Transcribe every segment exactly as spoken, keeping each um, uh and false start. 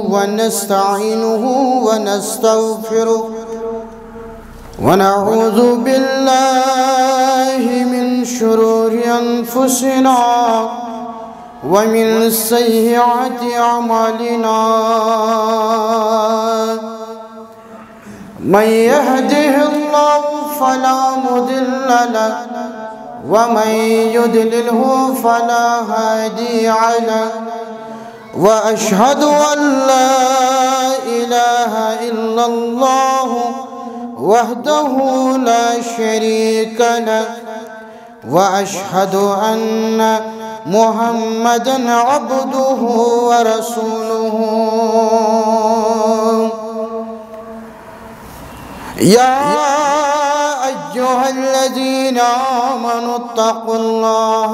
ونستعينه ونستغفره، ونعوذ بالله من شرور أنفسنا ومن سيئات أعمالنا. من يهده الله فلا مضل له، ومن يضلله فلا هادي له. وأشهد أن لا إله إلا الله وحده لا شريك له، وأشهد أن محمدا عبده ورسوله. يا أيها الذين آمنوا اتقوا الله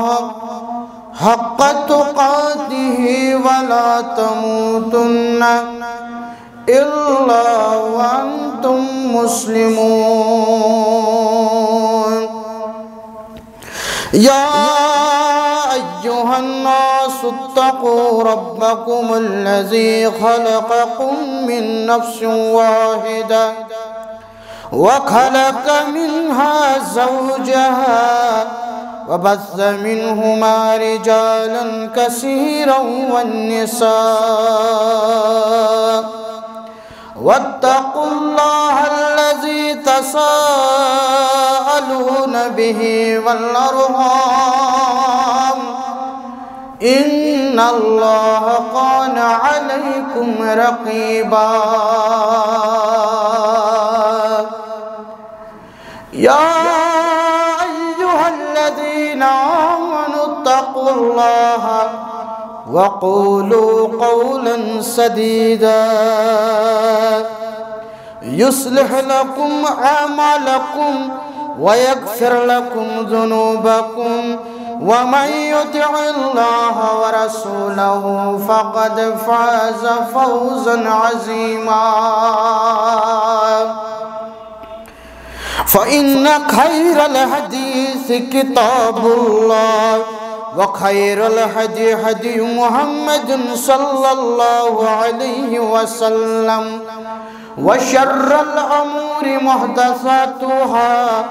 حق تقاته ولا تموتن إلا وأنتم مسلمون. يا أيها الناس اتقوا ربكم الذي خلقكم من نفس واحدة وخلق منها زوجها وبث منهما رجالا كثيرا والنساء، واتقوا الله الذي تساءلون به والأرحام، إن الله كان عليكم رقيبا. يا أيها الذين آمنوا اتقوا الله وقولوا قولا سديدا يصلح لكم أعمالكم ويغفر لكم ذنوبكم، ومن يطع الله ورسوله فقد فاز فوزا عظيما. فإن خير الحديث كتاب الله، وخير الهدي هدي محمد صلى الله عليه وسلم، وشر الأمور محدثاتها،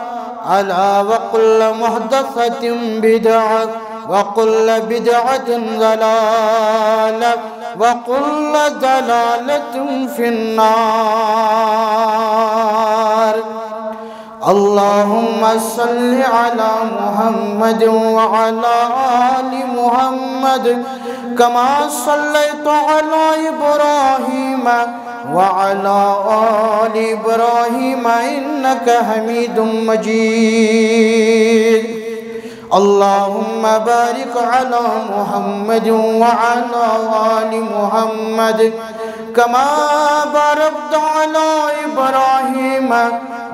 ألا وكل محدثة بدعة، وكل بدعة ضلالة، وكل ضلالة في النار. اللهم صل على محمد وعلى آل محمد كما صليت على إبراهيم وعلى آل إبراهيم إنك حميد مجيد. اللهم بارك على محمد وعلى آل محمد كما باركت على إبراهيم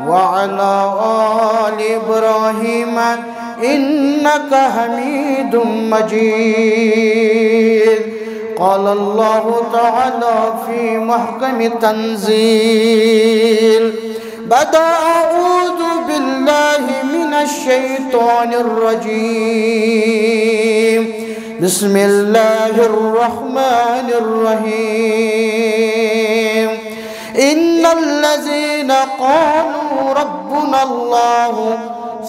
وعلى آل إبراهيم إنك حميد مجيد. قال الله تعالى في محكم التنزيل بعد أعوذ بالله من الشيطان الرجيم. بسم الله الرحمن الرحيم. إن الذين قالوا ربنا الله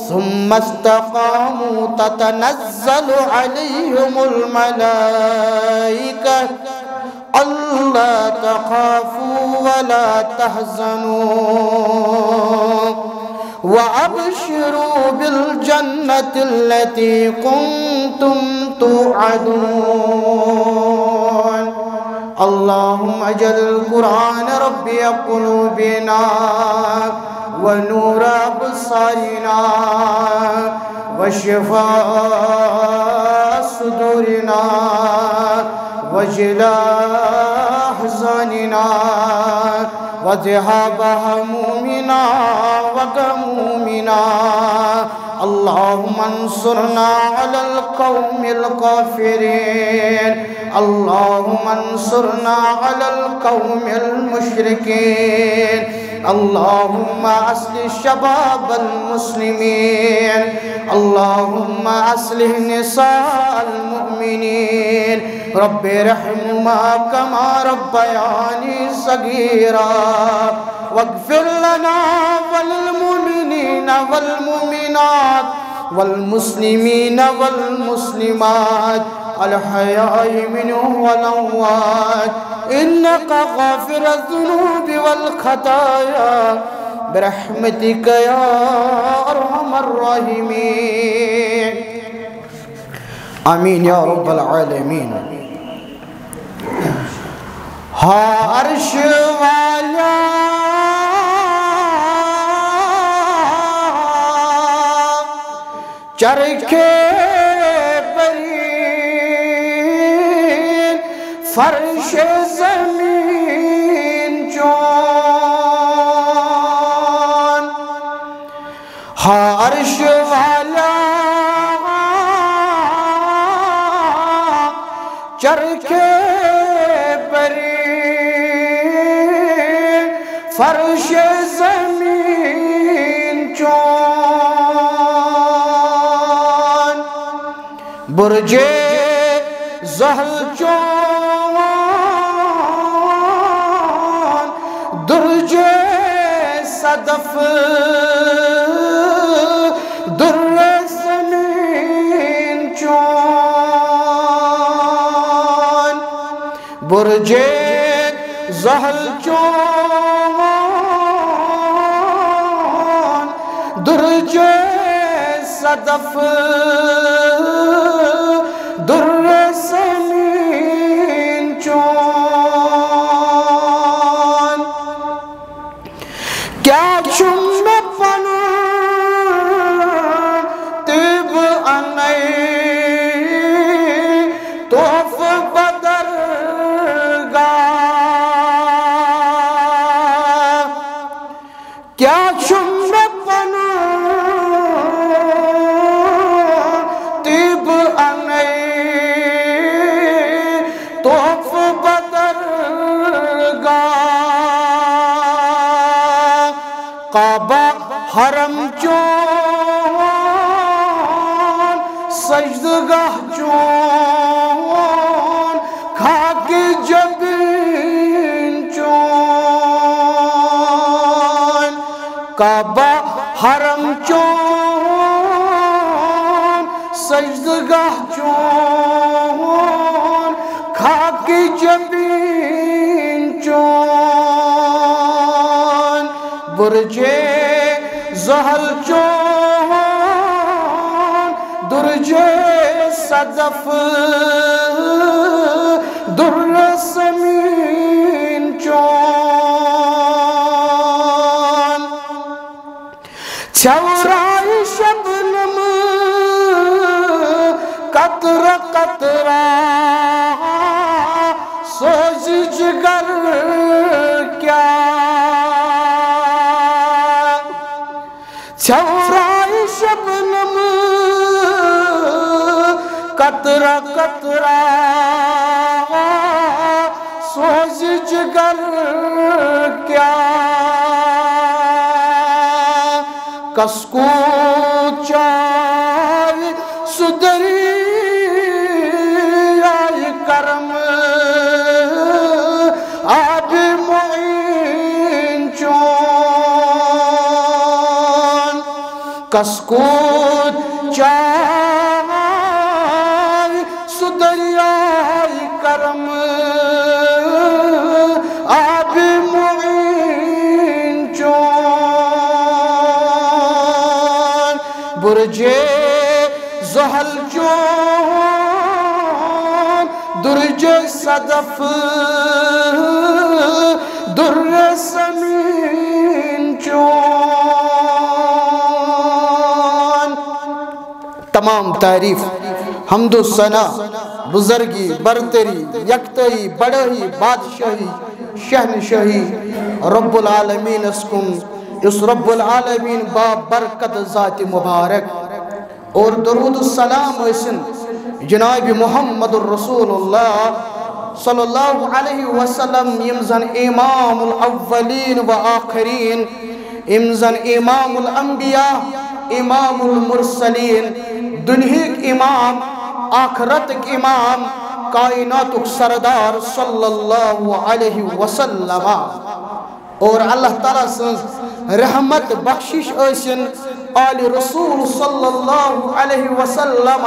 ثم استقاموا تتنزل عليهم الملائكة ألا تخافوا ولا تحزنوا وأبشروا بالجنة التي كنتم توعدون. اللهم اجعل القرآن ربيع قلوبنا ونور أبصارنا وشفاء صدورنا وجلاء أحزاننا وذهاب همومنا وغمومنا. اللهم انصرنا على القوم الكافرين. اللهم انصرنا على القوم المشركين. اللهم أصلح شباب المسلمين. اللهم أصلح نساء المؤمنين. رب ارحمهما كما ربياني صغيرا، واغفر لنا وللمؤمنين والمؤمنات والمسلمين والمسلمات الحياء منهم والأموات، إنك غافر الذنوب والخطايا، برحمتك يا أرحم الراحمين. آمين يا رب العالمين. ہا عرش والا، چرخ برین، فرش زمین چون، ہا عرش والا، چرخ برین، فرش زمین چون، برج زحل چون، درج صدف در زمین چون، برج زحل چون، درج صدف در زمین چون۔ کیٛاہ چھُم مےٚ پنُن طیبہٕ اَنَے تحفہٕ بدرگاہ؟ کیٛاہ چھُم مےٚ پنُن طیبہٕ اَنَے تحفہٕ بدرگاہ؟ کعبہ حرم چون، سجدگاہ چون، خاک جبین چون، کعبہ حرم چون، سجدگاہ چون، خاک جبین چون، برج زحل چون، درج صدف در زمین چون۔ ژھٮ۪ورایہِ شبنم قطرٕ قطرٕ سوزِ جگر کیٛاہ؟ ژھٮ۪ورایہِ شبنم قطرٕ قطرٕ سوزِ جگر کیٛاہ؟ کس کوٗت چاوِ سُہ دٔریاے کرم آبِ معین چون؟ کس کوٗت چاوِ سُہ دٔریاے کرم آبِ معین چون؟ برج زحل چون، درج صدف در زمین چون۔ تمام تعریف، حمد و ثنا، بزرگی، برتری، یکتائی، بڑائی، بادشاہی، شہنشاہی رب العالمینس کُن، یُس رب العالمین با برکت ذات مبارک اور درود السلام ٲسِن جناب محمد رسول اللہ صلی اللہ علیہ وسلم، یِم زن امام الاولین و آخرین، یِم زن امام الانبیاء، امام المرسلین، دُنہٕکۍ امام، آخرتٕکۍ امام، کائناتُک سردار صلی اللہ علیہ وسلم۔ اور اللہ تعالیٰ سٕنٛز رحمت بخشش ٲسِن آل رسول صلی اللہ علیہ وسلم،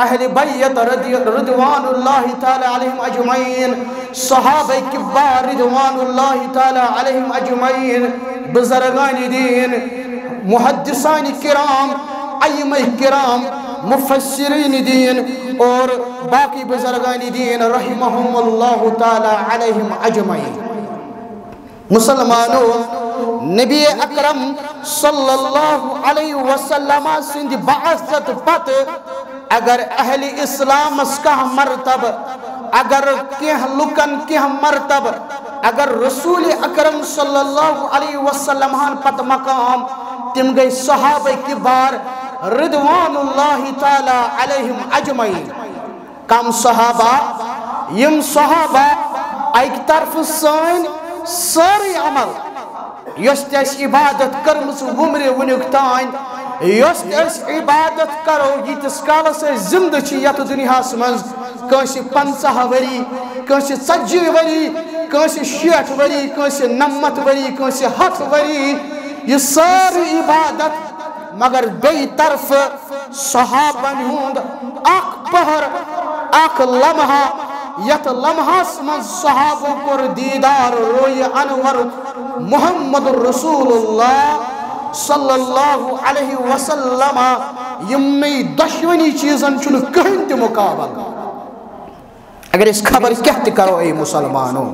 اہل بیت رضی، رضوان اللہ تعالیٰ علیہم اجمعین، صحابہ کبار رضوان اللہ تعالیٰ علیہم اجمعین، بزرگان دین، محدثان کرام، ائمہ کرام، مفسرین دین اور باقی بزرگان دین رحمہم اللہ تعالیٰ علیہم اجمعین۔ مسلمانو، نبی اکرم صلی اللہ علیہ وسلم سٕنٛدِ بعثت پتہٕ اگر اہل اسلامس کانٛہہ مرتبہ، اگر کینٛہہ لُکن کینٛہہ مرتبہ، اگر رسول اکرم صلی اللہ علیہ وسلم ہن پتہٕ مقام، تِم گٔے صحابہ کبار رضوان اللہ تعالیٰ علیہم اجمعین۔ کم صحابہ؟ یم صحابہ اکہِ طرفہٕ سٲنۍ سٲرٕے عمل، یۄس تہِ اسہِ عبادت کٔرمٕژ وُمرِ وُنیُک تام، یۄس تہِ أسۍ عبادت کرو، ییٖتِس کالس أسۍ زندٕ چھِ یتھ دُنیاہس منٛز، کٲنٛسہِ پنٛژاہ ؤری، کٲنٛسہِ ژتجی ؤری، کٲنٛسہِ شیٹھ ؤری، کٲنٛسہِ نمتھ ؤری، کٲنٛسہِ ہتھ ؤری، یہِ سٲرٕے عبادت، مگر بیٚیہِ طرفہٕ صحابن ہُنٛد اکھ پہر، اکھ لمحہ، یتھ لمحس منٛز صحابو کوٚر دیدار روی انور محمد رسول اللہ صلی اللہ علیہ وسلم۔ یِمنٕے دۄشوٕنی چیٖزن چھُنہٕ کٕہٕنۍ تہِ مقابلہٕ۔ اگر أسۍ خبر کیٛاہ تہِ کرو، اے مسلمانو،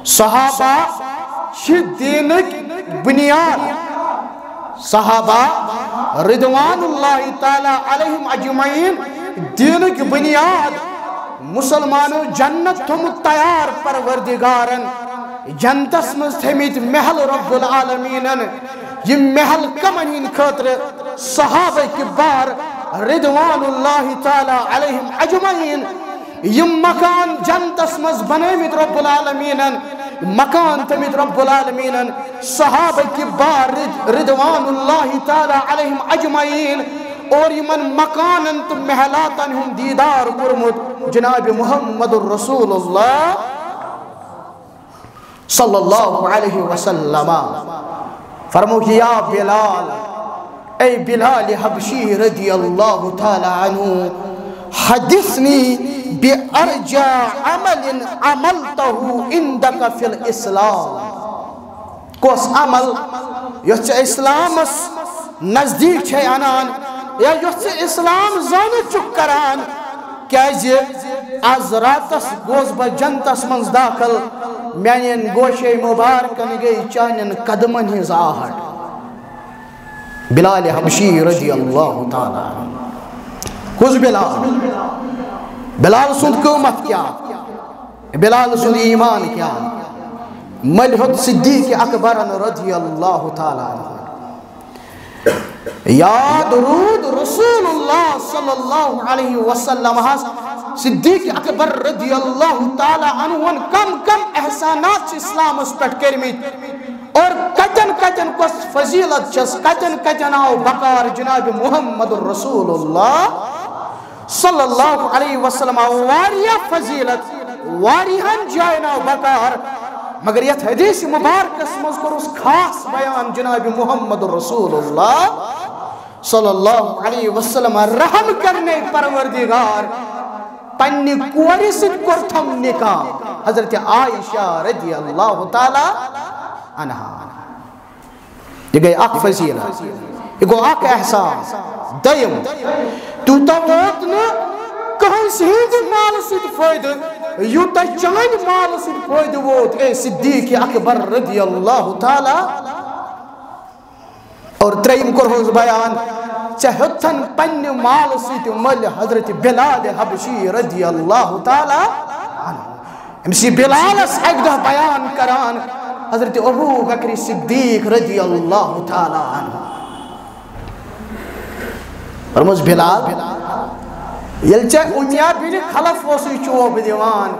صحابہ چھِ دیٖنٕکۍ بُنیاد۔ صحابہ رضوان اللہ تعالیٰ علیہم اجمعین دیٖنٕکۍ بُنیاد۔ مسلمانو، جنت تھوٚمُت تیار پروردگارن، جنتس منٛز تھٲمٕتۍ محل رب العالمینن۔ یِم محل کمن ہٕنٛدِ خٲطرٕ؟ صحابہ کبار رضوان اللہ تعالیٰ علیہم اجمعین۔ یِم مکان جنتس منٛز بنٲومٕتۍ رب العالمینن، مکان تھٲمٕتۍ رب العالمینن صحابہ کبار رض-، رضوان اللہ تعالیٰ علیہم اجمعین، اور یِمن مکانن تہٕ محلاتن ہُنٛد دیدار کوٚرمُت جناب محمد رسول اللہ صلی اللہ علیہ وسلم۔ فرمو کہ یا بلال، اے بلال حبشی رضی اللہ تعالیٰ عنہ، حدثنی بارجی عمل عملتہ عندک فی الاسلام۔ کُس عمل یُس ژےٚ اسلامس نزدیٖک چھے انان یا یُس ژےٚ اسلام زٲنِتھ چھُکھ کران؟ کیازِ از راتس گوس بہٕ جنتس منٛز داخل، میانٮ۪ن گوشے مبارکن گٔے چانٮ۪ن قدمن ہٕنٛز آہٹ۔ بلال حبشی رضی اللہ تعالیٰ عنہ۔ کُس بلال؟ بلال سُنٛد قۭمتھ کیٛاہ؟ بلال سُنٛد ایمان کیٛاہ؟ مٔلۍ ہیوٚت صدیق اکبرن رضی اللہ تعالیٰ عنہ۔ یاد روٗد رسول اللہ صلی اللہ علیہ وسلم ہس صدیق اکبر رضی اللہ تعالیٰ عنہ کم کم احسانات چھِ اسلامس پٮ۪ٹھ کٔرمٕتۍ اور کتٮ۪ن کتٮ۪ن کۄس فضیلت چھس، کتٮ۪ن کتٮ۪ن آو بکار جناب محمد رسول اللہ صلی اللہ علیہ وسلم۔ آو واریاہ فضیلت، واریاہن جاین آو بکار، مگر یتھ حدیث مبارکس منٛز کوٚرُس خاص بیان جناب محمد رسول اللہ صلی اللہ علیہ وسلم۔ رحم کرنے پروردگار، پننہِ کورِ سۭتۍ کوٚرتھم نکاح، حضرت عائشہ رضی اللہ تعالیٰ عنہا۔ یہِ گٔے اکھ فضیلت، یہِ گوٚو اکھ احسان۔ دوٚیِم، تیوٗتاہ ووت نہٕ کٲنٛسہِ ہٕنٛدِ مالہٕ سۭتۍ فٲیدٕ، یوٗتاہ چانہِ مالہٕ سۭتۍ فٲیدٕ ووت، اے صدیق اکبر رضی اللہ تعالیٰ۔ اور ترٛیٚیِم کوٚرہوس بیان، ژےٚ ہیوٚتتھن پننہِ مالہٕ سۭتۍ مٔلۍ حضرت بلال حبشی رضی اللہ تعالیٰ عنہ۔ أمِس یہِ بلالس اکہِ دۄہ بیان کران حضرت ابو بکر صدیق رضی اللہ تعالیٰ عنہ۔ فرموس، بلال، ییٚلہِ ژےٚ امیہ بن خلف اوسُے چوب دِوان،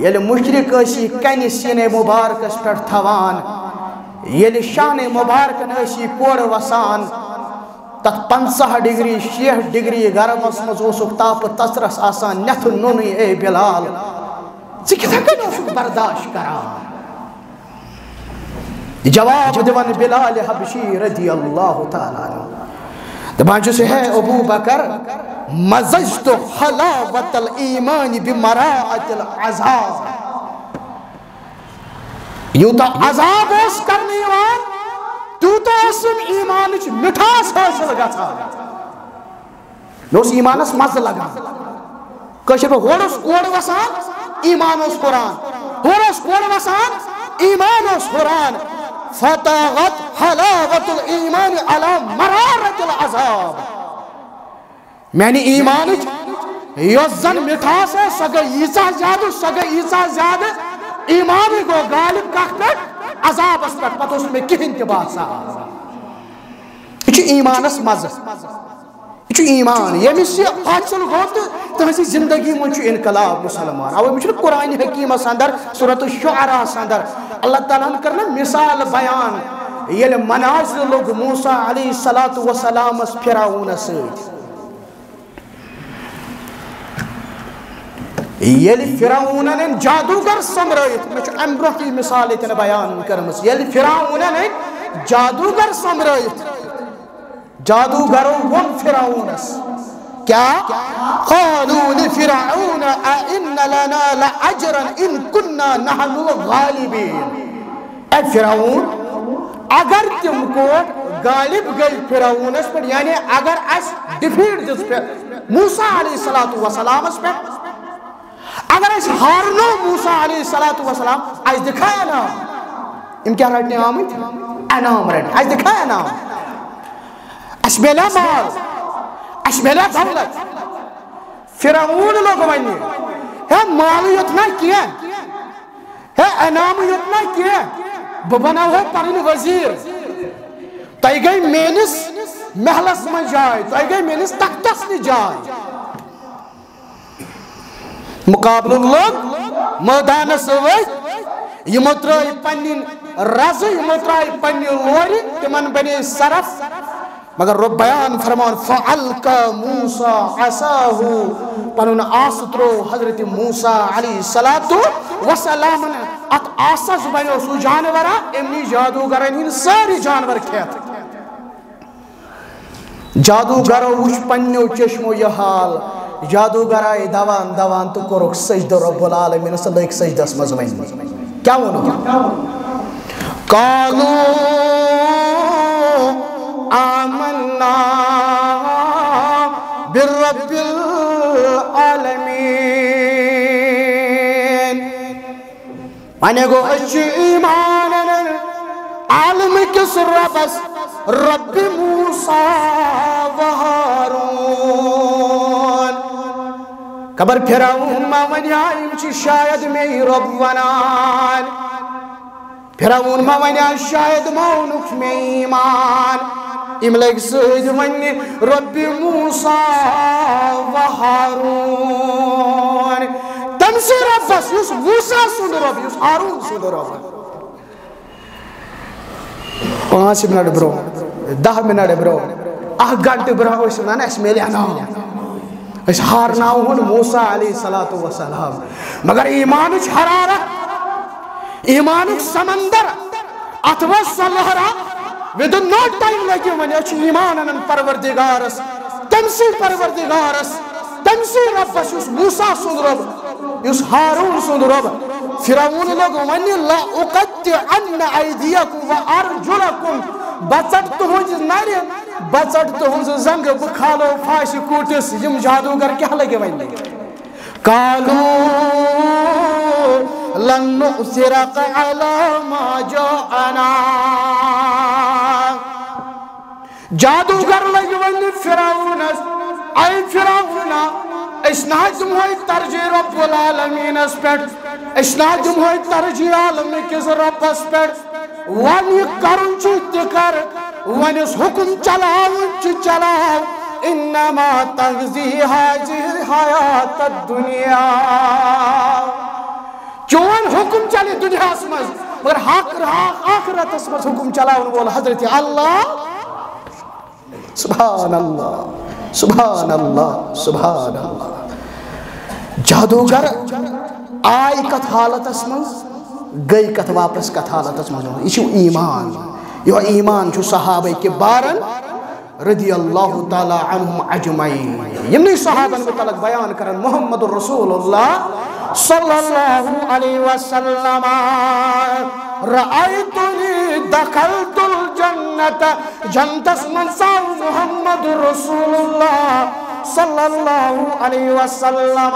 ییٚلہِ مشرک ٲسی کنہِ سینے مبارکس پٮ۪ٹھ تھاوان، ییٚلہِ شانہِ مبارکن ٲسی کورٕ وسان، تَتھ پنٛژاہ ڈگری، شیٹھ ڈگری گرمس منٛز اوسُکھ تاپہٕ تژرس آسان نٮ۪تھٕ نوٚنُے، اے بلال، ژٕ کِتھے کٔنۍ اوسُکھ برداشت کران؟ جواب دِوان بلال حبشی رضی اللہ تعالیٰ عنہ، دپان چھُس، ہے ابو بکر، مزجت حلاوت الایمان بمراءت العذاب۔ یوٗتاہ عذاب اوس کرنہٕ یِوان، تیوٗتاہ ٲسٕم ایٖمانٕچ مِٹھاس حٲصِل گژھان۔ مےٚ اوس ایٖمانَس مَزٕ لگان۔ کٲشِر پٲٹھۍ، ہورٕ اوس کورٕ وَسان، ایٖمان اوس ہُران۔ ہورٕ اوس کورٕ وَسان، ایٖمان اوس ہُران۔ فطغت حلاوت الایمان علی مرارت العذاب۔ میانہِ ایمانٕچ یۄس زن مِٹھاس ٲس، سۄ گٔے ییٖژاہ زیادٕ، سۄ گٔے ییٖژاہ زیادٕ، ایمانٕے گوٚو غالب کتھ پٮ۪ٹھ؟ عذابس پٮ۪ٹھ۔ پتہٕ اوس نہٕ مےٚ کِہیٖنۍ تہِ باسان۔ یہِ چھُ ایمانس مزٕ، یہِ چھُ ایمان۔ ییٚمِس یہِ حٲصِل گوٚو تہٕ تٔہنٛزِ زندگی منٛز چھُ انقلاب مسلمان۔ اوے منٛز چھُنہٕ قرآن حکیمس اندر، سورت الشعراءس اندر اللہ تعالیٰ ہن کٔر نہ مثال بیان، ییٚلہِ مناظرٕ لوٚگ موسیٰ علیہ الصلوۃ والسلامس فرعونس سۭتۍ۔ ییٚلہِ فرعونن أمۍ جادوگر سۄمبرٲیِتھ، مےٚ چھُ اَمہِ برونٛہہ تہِ یہِ مثال ییٚتٮ۪ن بیان کٔرمٕژ، ییٚلہِ فرعونن أمۍ جادوگر سۄمبرٲیِتھ، جادوگرو ووٚن فرعونس، کیٛاہ؟ قالوا لفرعون أئن لنا لأجرا إن كنا نحن الغالبين۔ اے فرعون، اگر تِم کوٹ غالب گٔے فرعونس پٮ۪ٹھ، یعنی اگر اسہِ ڈیفیٹ دِژ پہ-، موسیٰ علیہ الصلوۃ والسلامس پٮ۪ٹھ، اگر اسہِ ہارنو موسیٰ علیہ الصلوۃ والسلام، اسہِ دِکھا انعام؟ یِم کیٛاہ رٹنہِ آمٕتۍ؟ انعام رٹنہِ۔ اسہِ دِکھا انعام؟ اسہِ میلیا مال؟ اسہِ میلیا دولت؟ فرعون لوٚگ وننہِ، ہے مالٕے یوت نہ کینٛہہ، ہے انعامٕے یوت نہ کینٛہہ، بہٕ بناوہو پنٕنۍ وزیر۔ تۄہہِ گٔے میٲنِس محلس منٛز جاے، تۄہہِ گٔے میٲنِس تختس نِش جاے۔ مقابلہٕ لوٚگ، مٲدانس ؤتھۍ، یِمو ترٲے پنٕنۍ رزٕ، یِمو ترٲے پنٕنہِ لورِ، تِمن بنے صرف۔ مگر رۄب بیان فرمان، فَأَلْقَى مُوسَى عَصَاهُ، پنُن آسہٕ ترٛوو حضرت موسیٰ علیہ الصلوۃ والسلامن اتھ آسس، بنیو سُہ جانورا، أمۍ نی جادوگرن ہٕنٛدۍ سٲری جانور کھٮ۪تھ۔ جادوگرو وُچھ پننیو چشمو یہِ حال، جادوگر آیہِ دوان دوان تہٕ کوٚرُکھ سجدٕ رب العالمینس تہٕ لٔگۍ سجدس منٛز وۄنۍ۔ کیٛاہ ووٚنُکھ؟ قالوا آمنا برب العالمین۔ وۄنۍ گوٚو أسۍ چھِ ایمان انان عالم کِس ربس، رب موسیٰ و ہارون۔ خبر فرعون ما ونیا یِم چھِ شاید مے رب ونان۔ فرعون ما ونیا شاید ما اوٚنُکھ مےٚ ایمان۔ یِم لٔگۍ سۭتۍ وننہِ رب موسیٰ و ہارون۔ تٔمۍ سٕے ربس یُس موسیٰ سُنٛد رب، یُس ہارون سُنٛد رب۔ پانٛژھ منٹ برونٛہہ، دَہ منٹ برونٛہہ، اکھ گھنٹہٕ برونٛہہ ٲسۍ ونان، اسہِ میلہِ انعام، أسۍ ہارناوہون موسیٰ علیہ الصلوۃ والسلام۔ مگر ایمانٕچ حرارت، ایمانُک سمندر، اتھ منٛز سۄ لہرا، within no time لگہِ وۄنۍ، أسۍ چھِ ایمان انان پروردگارس، تٔمۍ سٕے پروردگارس، تٔمۍ سٕے ربس، یُس موسیٰ سُنٛد رب، یُس ہارون سُنٛد رب۔ فرعون لوٚگ وننہِ، لأقطعن أيديكم وأرجلكم، بہٕ ژٹہٕ تُہنٛز نرِ، بہٕ ژٹہٕ تُہنٛز زنٛگہٕ، بہٕ کھالو پھاسہِ کوٗٹس۔ یِم جادوگر کیٛاہ لگہِ وننہِ؟ قالوا لن نؤثرك على ما جاءنا۔ جادوگر لگہِ وننہِ فرعونس، اے فرعونا، أسۍ نہ دِمہوے ترجیح رب العالمینس پٮ۪ٹھ، أسۍ نہ دِمہوے ترجیح عالم کِس ربس پٮ۪ٹھ۔ وۄنۍ یہِ کرُن چھُ تہِ کر، وۄنۍ یُس حُکُم چلاوُن چھُ چلاو۔ انما تقضی هذه الحیات الدنیا۔ چون حُکُم چلہِ دُنیاہس منٛز، مگر حق، حق آخرتس منٛز حُکُم چلاون وول حضرت اللہ۔ سبحان اللہ، سبحان اللہ، سبحان اللہ۔ جادوگر آے کتھ حالتس منٛز، گٔے کتھ واپس کتھ حالتس منٛز۔ یہِ چھُ ایمان۔ یہِ ایمان چھُ صحابہ کبارن رضی اللہ تعالیٰ عنہم اجمعین۔ یِمنٕے صحابن متعلق بیان کران محمد رسول اللہ صلی اللہ علیہ وسلم، رأیتنی دخلت الجنت، جنتس منٛز ژاو محمد رسول اللہ صلی اللہ علیہ وسلم۔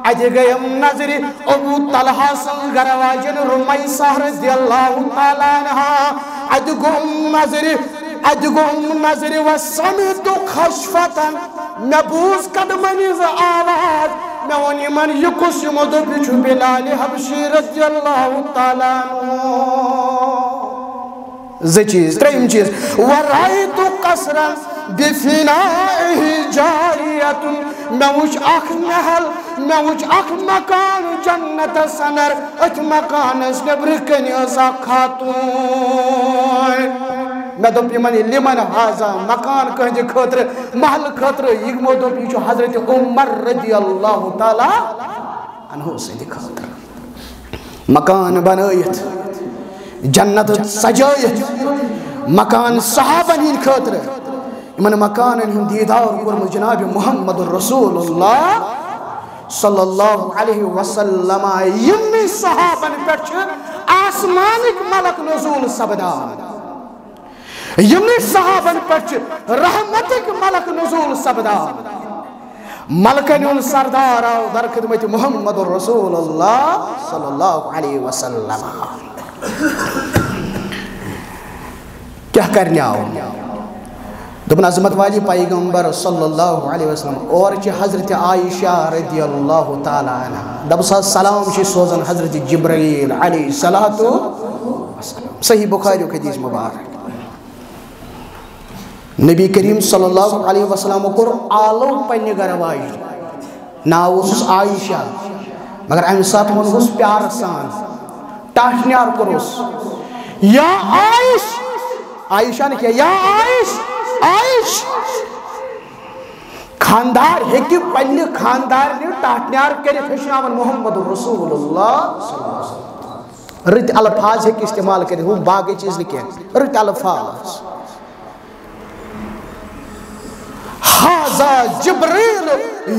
اتہِ گٔیم نظرِ ابو طلحہ سٕنٛز گرٕ واجٮ۪ن رمیثہ رضی اللہ تعالیٰ عنہا۔ اتہِ گوٚم نظرِ، اتہِ گوٚم نظرِ وسمعت خشفتن۔ مےٚ بوٗز قدمن ہٕنٛز آواز۔ مےٚ ووٚن یِمن، یہِ کُس؟ یِمو دوٚپ، یہِ چھُ بلال حبشی رضی اللہ تعالیٰ عنہ۔ زٕ چیٖز، ترٛیٚیِم چیٖز، ورأیت قصرا بفنائه جاریة، مےٚ وُچھ اکھ محل، مےٚ وُچھ اکھ مکان جنتس اندر، أتھۍ مکانس نیٚبرٕ کنہِ ٲس اکھ خاتوٗن۔ مےٚ دوٚپ یِمن، یہِ لمن هذا، مکان کٕہٕنٛدِ خٲطرٕ، محلہٕ خٲطرٕ؟ یِمو دوٚپ، یہِ چھُ حضرت عمر رضی اللہ تعالیٰ عنہ سٕنٛدِ خٲطرٕ۔ مکان بنٲیِتھ، جنت سجٲیِتھ، مکان صحابن ہٕنٛدِ خٲطرٕ، یِمن مکانن ہُنٛد دیٖدار کوٚرمُت جناب محمد رسول اللہ صلی اللہ علیہ وسلم۔ یِمنٕے صحابن پٮ۪ٹھ چھِ آسمانٕکۍ ملک نزول سپدان۔ یِمنٕے صحابن پٮ۪ٹھ چھِ رحمتٕکۍ ملک نزول سپدان۔ ملکن ہُنٛد سردار آو در خدمت محمد رسول اللہ صلی اللہ علیہ وسلم۔ کیٛاہ کرنہِ آو؟ دوٚپُن، عظمت والی پیغمبر صلی اللہ علیہ وسلم، اورٕ چھِ حضرت عائشہ رضی اللہ تعالیٰ عنہا۔ دَپُس حظ، سلام چھِ سوزان حضرت جبرائیل علیہ الصلوۃ والسلام۔ صحیح بخاری یُک حدیث مبارک۔ نبی کریم صلی اللہ علیہ وسلم کوٚر آلو پننہِ گرٕ واجہِ۔ ناو اوسُس عائشہ، مگر امہِ ساتہٕ ووٚنہوس پیارٕ سان، ٹاٹھۍ نیار کوٚرُس، یا عائش، عائشہ نہٕ کینٛہہ، یا عائش، عائش۔ خاندار ہیٚکہِ پننہِ خاندارنہِ ٹاٹھۍ نیار کٔرِتھ، ہیٚچھناوان محمد رسول اللہ صلی اللہ علیہ وسلم۔ رٕتۍ الفاظ ہیٚکہِ استعمال کٔرِتھ، ہُم باقٕے چیٖز نہٕ کینٛہہ، رٕتۍ الفاظ۔ هذا جبریل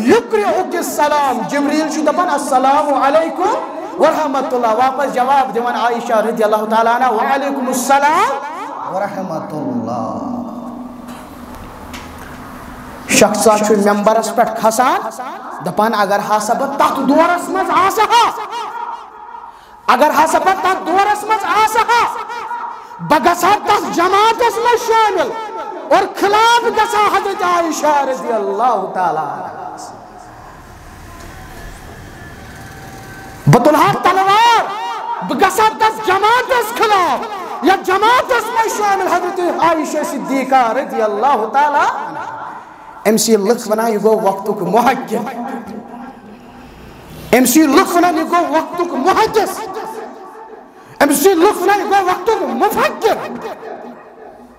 یقرئک السلام، جبریل چھُ دپان، السلام علیکم ورحمۃ اللہ، واپس جواب دِوان عائشہ رضی اللہ تعالیٰ عنہا، وعلیکم السلام ورحمۃ اللہ۔ شخصا چھُ ممبرس پٮ۪ٹھ کھسان، دپان، اگر ہسا بہٕ تتھ دورس منٛز آسہٕ ہا، اگر ہسا بہٕ تتھ دورس منٛز آسہٕ ہا، بہٕ گژھٕ ہا تتھ جماعتس منٛز شٲمِل اور خلاف گژھٕ ہا حضرت عائشہ رضی اللہ تعالیٰ عنہا۔ بہٕ تُلہٕ ہا تلوار، بہٕ گژھٕ ہا تتھ جماعتس خلاف، یتھ جماعتس منٛز شٲمِل حضرت عائشہ صدیقہ رضی اللہ تعالیٰ عنہا۔ أمۍ سٕے لُکھ ونان، یہِ گوٚو وقتُک محقق۔ أمۍ سٕے لُکھ ونان، یہِ گوٚو وقتُک محدث۔ أمۍ سٕے لُکھ ونان، یہِ گوٚو وقتُک مفکر۔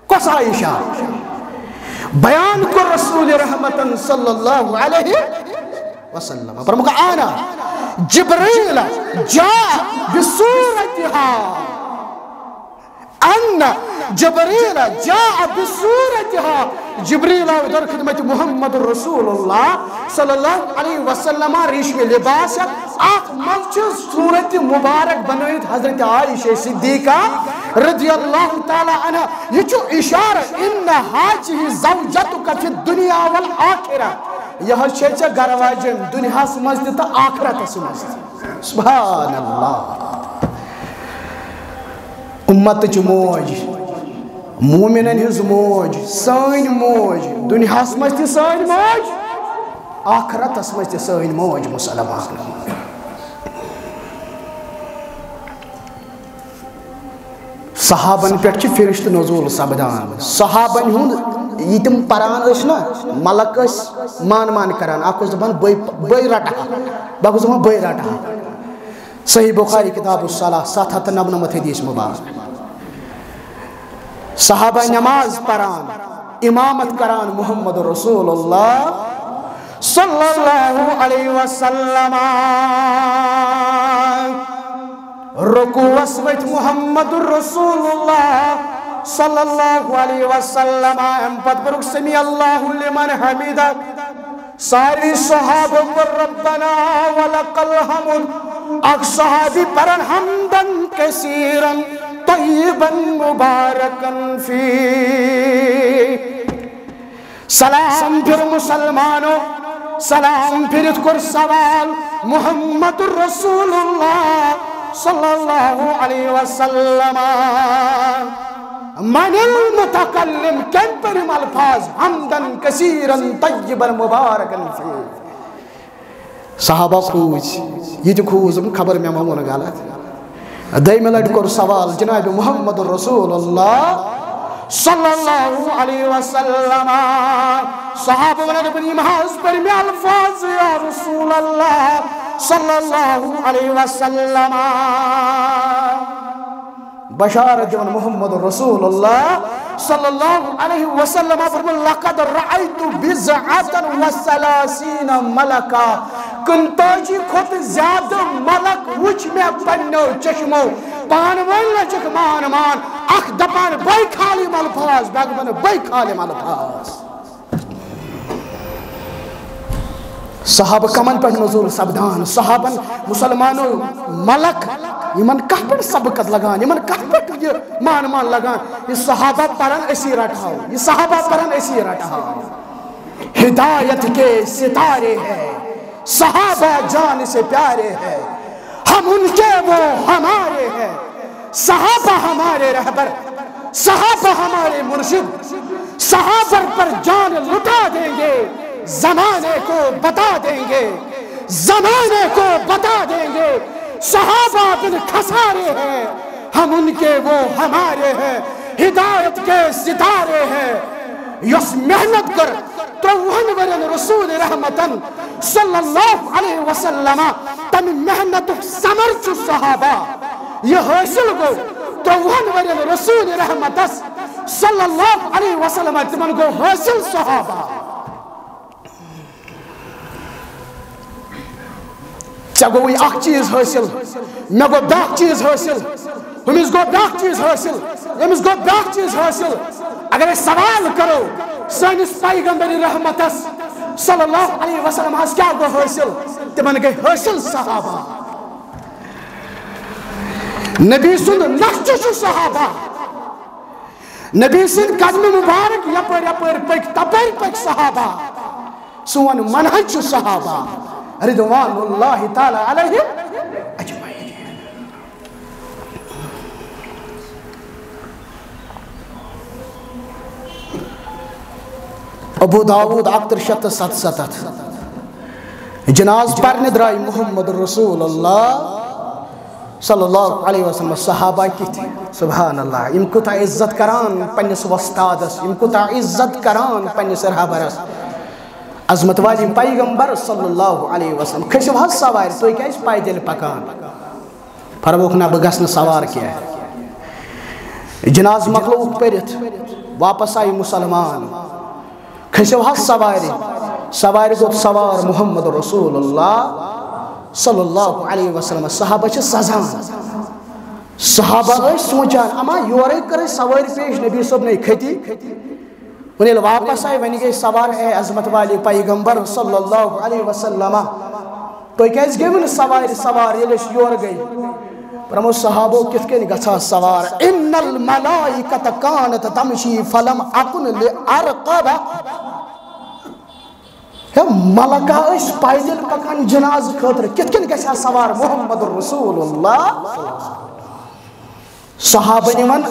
کۄس عائشہ؟ بیان کوٚر رسول رحمتن صلی اللہ علیہ وسلم۔ فرمووُکھ، آنا جبریل جاء بصورتها۔ ان جبریل جاء بصورتها، جبریل آو در خدمت محمد رسول اللہ صلی اللہ علیہ وسلم ریشمی لباس ہیتھ۔ اتھ منٛز چھِ صورت مبارک بنٲیِتھ حضرت عائشہ صدیقہ رضی اللہ تعالیٰ عنہا۔ یہِ چھُ اشارہ، ان هذه زوجتك في الدنيا والآخرة، یہِ حظ چھے ژےٚ گرٕ واجٮ۪ن دُنیاہس منٛز تہِ تہٕ آخرتس منٛز تہِ۔ سبحان اللہ۔ امتٕچ موج، مومنن ہٕنٛز موج، سٲنۍ موج، دُنیاہس منٛز تہِ سٲنۍ موج، آخرتس منٛز تہِ سٲنۍ موج مسلمان۔ صحابن پٮ۪ٹھ چھِ فرشتہٕ نزول سپدان۔ صحابن ہُنٛد یہِ تِم پران ٲسۍ نا، ملک ٲسۍ مان مان کران۔ اکھ اوس دپان، بٔے، بٔے رٹہٕ ہا۔ بیٛاکھ اوس دپان، بٔے رٹہٕ ہا۔ صحیح بخاری کتاب الصلاح، ستھ ہتھ تہٕ نمنمتھ حدیث مبارک۔ صحابہ نماز پران، امامت کران محمد رسول اللہ صلی اللہ علیہ وسلم۔ رکوعس ؤتھۍ محمد رسول اللہ صلی اللہ علیہ وسلم، امہِ پتہٕ پوٚرُکھ سمیع اللہ لمن حمدہ۔ سارے صحابہ پوٚر ربنا ولک الحمد، اکھ صحابی پرن حمدن کثیرن طیبن مبارکن فی۔ سلام پھر مسلمانو، سلام پھرتھ کوٚر سوال محمد رسول اللہ صلی اللہ علیہ وسلم، من المتکلم، کٔمۍ پٔرۍ یِم الفاظ حمدن کثیرن طیبن مبارکن فی؟ صحابہ کھوٗژ، یہِ تہِ کھوٗژ، دوٚپُن، خبر مےٚ ما ووٚن غلط۔ دوٚیمہِ لٹہِ کوٚر سوال جناب محمد رسول اللہ صلی اللہ علیہ وسلم۔ صحابہ ونان، دوٚپُن، یِم حظ پٔرۍ مےٚ الفاظ یا رسول اللہ صلی اللہ علیہ وسلم۔ بشارت دِوان محمد رسول اللہ صلی اللہ علیہ وسلم فرموو، لقد رأیت بضعة و ثلاثین ملکا، کُنتٲجی کھۄتہٕ زیادٕ ملک وٕچھ مےٚ پننیو چشمو، پانہٕ ؤنۍ لٔجِکھ مان مان، اکھ دپان بے کھالم الفاظ، بیٛاکھ دپان بے کھالم الفاظ۔ صحابہ کمن پٮ۪ٹھ نزول سپدان؟ صحابن، مسلمانو، ملک، یمن کتھ پٮ۪ٹھ سبقت لگان، یمن کتھ پٮ۪ٹھ یہ مان مان لگان؟ یہ صحابہ پرن، اسی رٹہو، یہ صحابہ پرن، اسی رٹہو۔ ہدایت کے ستارے ہیں، صحابہ جان سے پیارے ہیں، ہم ان کے، وہ ہمارے ہیں۔ صحابہ ہمارے رہبر، صحابہ ہمارے مرشد، صحابہ پر جان لٹا دیں گے، زمانے کو بتا دیں گے، زمانے کو بتا دیں گے۔ صحابہ بن خسارے ہیں، ہم ان کے، وہ ہمارے ہیں، ہدایت کے ستارے ہیں۔ یۄس محنت کٔر ترٛۆوُہن ؤرین رسول رحمتن صلی اللہ علیہ وسلم، تمہِ محنتُک ثمر چھُ صحابہ۔ یہ حٲصِل گوٚو ترٛۆوُہن ؤرین رسول رحمتس صلی اللہ علیہ وسلم، تِمن گوٚو حٲصِل صحابہ۔ ژےٚ گوٚوُے اکھ چیٖز حٲصِل، مےٚ گوٚو بیٛاکھ چیٖز حٲصِل، ہُمِس گوٚو بیٛاکھ چیٖز حٲصِل، ییٚمِس گوٚو بیٛاکھ چیٖز حٲصِل۔ اگر أسۍ سوال کرو سٲنِس پیغمبر رحمتس صلی اللہ علیہ وسلم ہس کیٛاہ گوٚو حٲصِل، تِمن گٔے حٲصِل صحابہ۔ نبی سُنٛد نقشہٕ چھُ صحابہ۔ نبی سٕنٛدۍ قدمہٕ مبارک یپٲرۍ یپٲرۍ پٔکۍ، تپٲرۍ پٔکۍ صحابہ۔ سون منہج چھُ صحابہ رضوان اللہ تعالیٰ علیہم اجمعین۔ ابو داؤد اکترہ شیٚتھ تہٕ ستستھ۔ جناز پرنہِ درٛاے محمد رسول اللہ صلی اللہ علیہ وسلم۔ صحابہ کِتھ؟ سبحان اللہ، یِم کوٗتاہ عزت کران پننِس وۄستادس، یِم کوٗتاہ عزت کران پننِس رہبرس۔ عظمت والہِ پیغمبر صلی اللہ علیہ وسلم، کھٔسِو حظ سوارِ، تُہۍ کیٛازِ پیدل پکان؟ فرمووُکھ، نہ، بہٕ گژھٕ نہٕ سوار کینٛہہ۔ جناز مۄکلووُکھ پٔرِتھ، واپس آیہِ مسلمان۔ کھٔسِو حظ سوارِ۔ سوارِ گوٚو سوار محمد رسول اللہ صلی اللہ علیہ وسلم۔ صحابہ چھِ سزان۔ صحابہ ٲسۍ سونٛچان، اما یورے کٔر اَسہِ سوٲرۍ پیش، نبی صٲب نے کھٔتی۔ وۄنۍ ییٚلہِ واپس آیہِ، وۄنۍ گٔے سوار، اے عظمت والے پیغمبر صلی اللہ علیہ وسلم، تُہۍ کیٛازِ گٔیوٕ نہٕ سوارِ سوار ییٚلہِ أسۍ یورٕ گٔے؟ فرموو، صحابو کِتھ کٔنۍ گژھِ ہا سوار؟ ان الملائکۃ کانت تمشی فلم اکن لارکب۔ ہے، ملکہ ٲسۍ پیدل پکان جنازٕ خٲطرٕ، کِتھ کٔنۍ گژھِ ہا سوار محمد رسول اللہ؟ صحابہ نِوان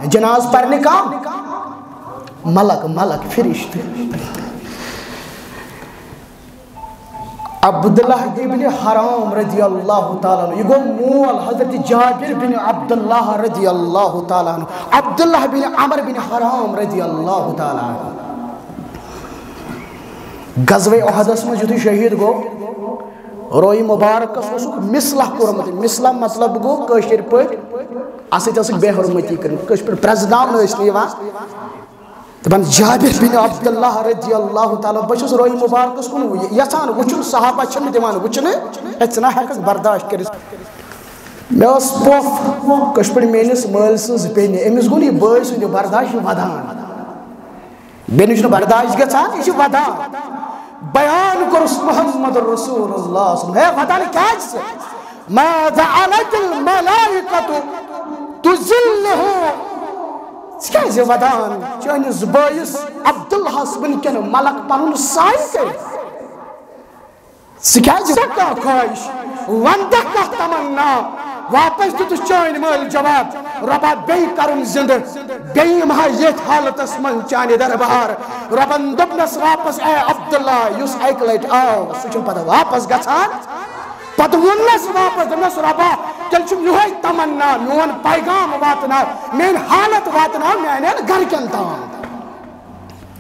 جناز پرنہِ کم؟ ملک، ملک، فرشتہٕ۔ عبداللہ ابن حرام رضی اللہ تعالیٰ عنہ، یہِ گوٚو مول حضرت جابر بن عبداللہ رضی اللہ تعالیٰ عنہ، عبداللہ بن عمر بن حرام رضی اللہ تعالیٰ عنہ۔ غزوہ احدس منٛز یُتھُے شہید گوٚو، روے مبارکس اوسُکھ مثلہ کوٚرمُت۔ مثلہ مطلب گوٚو کٲشِر پٲٹھۍ اَتھ سۭتۍ ٲسٕکھ بے حرمتی کٔرمٕژ، کٲشِر پٲٹھۍ پرٛزناونہٕ ٲسۍ نہٕ یِوان۔ دَپان، جابر بن عبداللہ رضی اللہ تعالیٰ، بہٕ چھُس روے مُبارکَس کُن یَژھان وٕچھُن، صحابہ چھِنہٕ دِوان وٕچھنہٕ، ہے، ژٕ نہ ہٮ۪کَکھ برداشت کٔرِتھ۔ مےٚ ٲس پۄپھ، کٲشِر پٲٹھۍ میٛٲنِس مٲلۍ سٕنٛز بیٚنہِ، أمِس گوٚو نہٕ یہِ بٲے سُنٛد یہِ برداشت، یہِ وَدان۔ بیٚنہِ چھُنہٕ برداشت گژھان، یہِ چھِ وَدان۔ بیان کوٚرُس محمد رسول اللہ صلی اللہ علیہ وسلم، ہے، وَدان کیٛازِ ژٕ؟ ما جعلت الملائکۃ تظلہ۔ ژٕ کیٛازِ وَدان؟ چٲنِس بٲیِس عبداللہَس وٕنکٮ۪ن ملک پَنُن سایہِ کٔرِتھ۔ ژٕ کیٛازِ ژےٚ کانٛہہ خواہش؟ وَنتہٕ کانٛہہ تمنا؟ واپس دیُتُس چٲنۍ مٲلۍ جواب، رۄبا، بیٚیہِ کَرُن زِندٕ، بیٚیہِ یِمہٕ ہا ییٚتھۍ حالتس منٛز چانہِ دربار۔ رۄبن دوٚپنس واپس، اے عبداللہ، یُس اَکہِ لٹہِ آو، سُہ چھُنہٕ پتہٕ واپس گژھان۔ پتہٕ ووٚننس واپس، دوٚپنس، رۄبا، تیٚلہِ چھُم یِہوٚے تمنا، میون پیغام واتناو، میٲنۍ حالت واتناو میانٮ۪ن گرِکٮ۪ن تام۔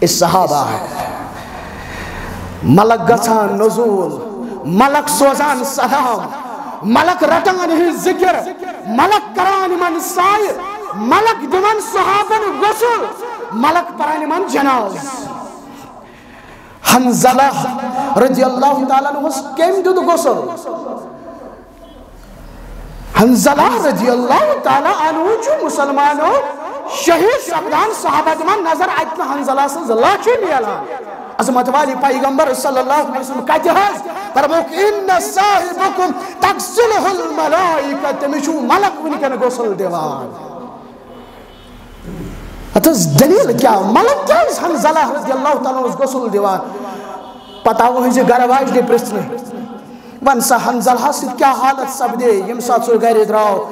أسۍ صحابہ ہے۔ ملک گژھان نزول، ملک سوزان سلام، ملک رٹان یِہنٛز ذکر، ملک کران یِمن سایہِ، ملک دِوان صحابن غسل، ملک پران یِمن جناز۔ حنزلہ رضی اللہ تعالیٰ عنہس کٔمۍ دیُت غسل؟ حنزلہ رضی اللہ تعالیٰ عنہ چھُ مسلمانو شہید سپدان، صحابہ دِوان نظر، اتہِ نہٕ حنزلہ سٕنٛز لاشے میلان۔ عظمت والے پیغمبر صلی اللہ علیہ وسلم کتہِ حظ؟ فرمووُکھ، ان صاحبکم تغسلہ الملائکہ، تٔمِس چھُ ملک وٕنکٮ۪ن غسل دِوان۔ اتھ ٲس دلیل کیٛاہ؟ ملک کیٛازِ حنزلہ رضی اللہ تعالیٰ عنہس غسل دِوان؟ پتہٕ آو أہنٛزِ گرٕ واجنہِ پرژھنہِ، ون سا، حنزلہس سۭتۍ کیٛاہ حالت سپدے ییٚمہِ ساتہٕ سُہ گرِ درٛاو؟